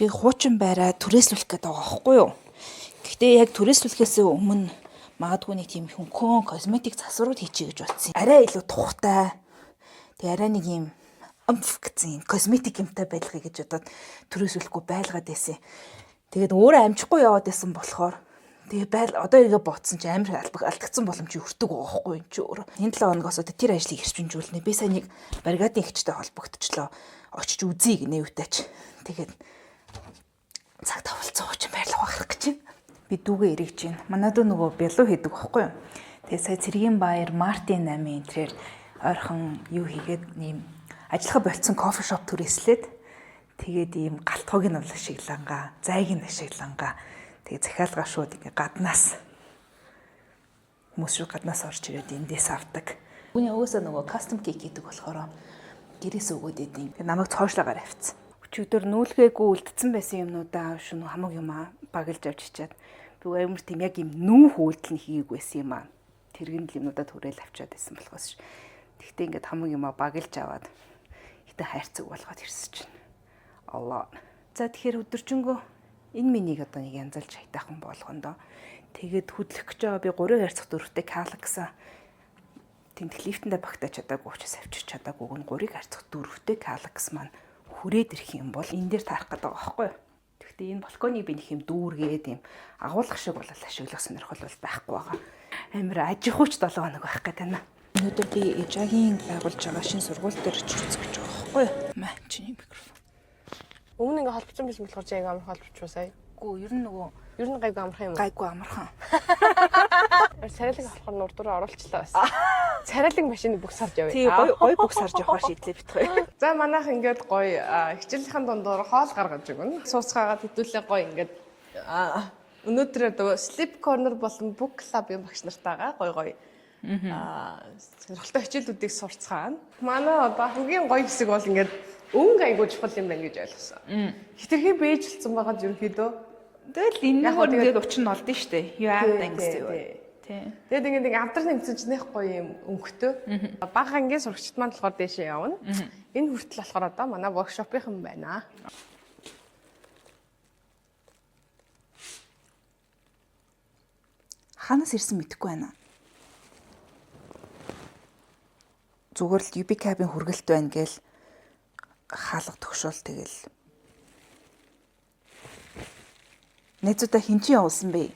Би хуучин байраа түрээслүүлэх гээд байгаа байхгүй юу? Гэхдээ яг түрээслүүлэхээс өмнө магадгүй нэг тийм хөнгөн косметик засварууд хийчихье гэж бодсон. Арай илүү тухтай. Тэгээ арай нэг юм амф гэсэн юм косметик юмтай байлгая гэж бодоод түрээслүүлэхгүй байлгаад байсан. Тэгээд өөрөө амжихгүй яваад байсан болохоор тэгээ байл одоо эргээ ботсон чи амар алдагдсан боломж өртөг байгаа байхгүй юм чи өөрөө. Энэ 7 хоногоос одоо тэр ажлыг хэрчмжүүлнэ. Би сайн нэг бригадын эгчтэй холбогдчихлоо. Очиж үзье гинэ юутаач. Тэгээд цаг тавлцсан хуучин байрлал гарах гэж байна. Би дүүгээ эргэж байна. Манай дүү нөгөө бялуу хийдэг байхгүй юу? Тэгээ сая цэргийн баяр Мартин 8-ын энтрээр ойрхон юу хийгээд нэм ажиллагаа болцсон кофе шоп түрээслээд тэгээд ийм галтгоог нь бол ашиглангаа, зайг нь ашиглангаа. Тэгээ захиалгаа шууд ингээ гаднаас хүмүүс шүү гаднаас орж ирээд эндээс авдаг. Үүний угаасаа нөгөө custom cake гэдэг болохоор гэрээс өгөөд идэв. Тэгээ намайг цоошлоогоор авцсан. Өчигдөр нүүлгээгүй үлдсэн байсан юмнуудаа шөнө хамаг юм аа баглж авч чичээд би амар тийм яг юм нүүх үйлдэл нь хийгээгүй байсан юм аа. Тэргэн л юмнуудаа түрээл авчиад байсан болохоос ш. Тэгтээ ингээд хамаг юм аа баглж аваад хитэ хайрцаг болгоод ирсэн чинь. Алаа. За тэгэхээр өдөржингөө энэ минийг одоо нэг янзалж хайтаахан болгондоо. Тэгээд хөдлөх гэж байгаа би 3 хайрцаг дөрөвтэй кала гэсэн тэмдэг лифтэндээ багтаж чадаагүй учраас авчирч чадаагүй нь 3 хайрцаг дөрөвтэй калагс маань хүрээд ирэх юм бол энэ дээр таарах гэдэг байгаа байхгүй юу? Гэхдээ энэ балконыг би нэг юм дүүргээд юм агуулгах шиг бол ашиглах сонирхол бол байхгүй байгаа. Амар ажихууч 7 хоног байх гэдэг байна. Өнөөдөр би Ижагийн байгуулж байгаа шинэ сургууль дээр очиж үзэх гэж байгаа байхгүй юу? Маа чиний микрофон. Өмнө ингээ холбоцсон байсан болохоор чи аяга амархан холбочихвоо сая. Үгүй ер нь нөгөө Ер нь гайгүй амархан юм. гайгүй амархан. Царайлаг болохоор нур дураа оруулчлаа бас. Царайлаг машины бүх сарж явъя. Тий гой гой бүх сарж явахаар шийдлээ бит хоёр. За манайх ингээд гоё хичээлийнхэн дундуур хоол гаргаж өгнө. Сууцгаагаад хэдүүлээ гоё ингээд өнөөдөр нөгөө sleep corner болон book club-ын багш нартайгаа гоё гоё сонирхолтой хичээлүүдийг сурцгаана. Манай одоо хамгийн гоё хэсэг бол ингээд өнгө айгуу чухал юм байна гэж ойлгосон. Хитрхи бэйжилсэн байгаад ерөнхийдөө Тэгэл энэ Яг гоо нөгөө тэгээд- ингээд учир нь олдсон шүү дээ. You add things to it. Тий. Тэгээд ингээд нэг авдар нэмсэн чинь их гоё юм өнгөтэй. Бага ангийн сурагчид маань болохоор дээшээ явна. Энэ хүртэл болохоор одоо манай воркшопынхан байна. Ханаас ирсэн мэдэхгүй байна. Зүгээр л UB cab-ын хүргэлт байна гээл хаалга төгшөөл тэгэл. Найзуудаа хэн чинь явуулсан бэ?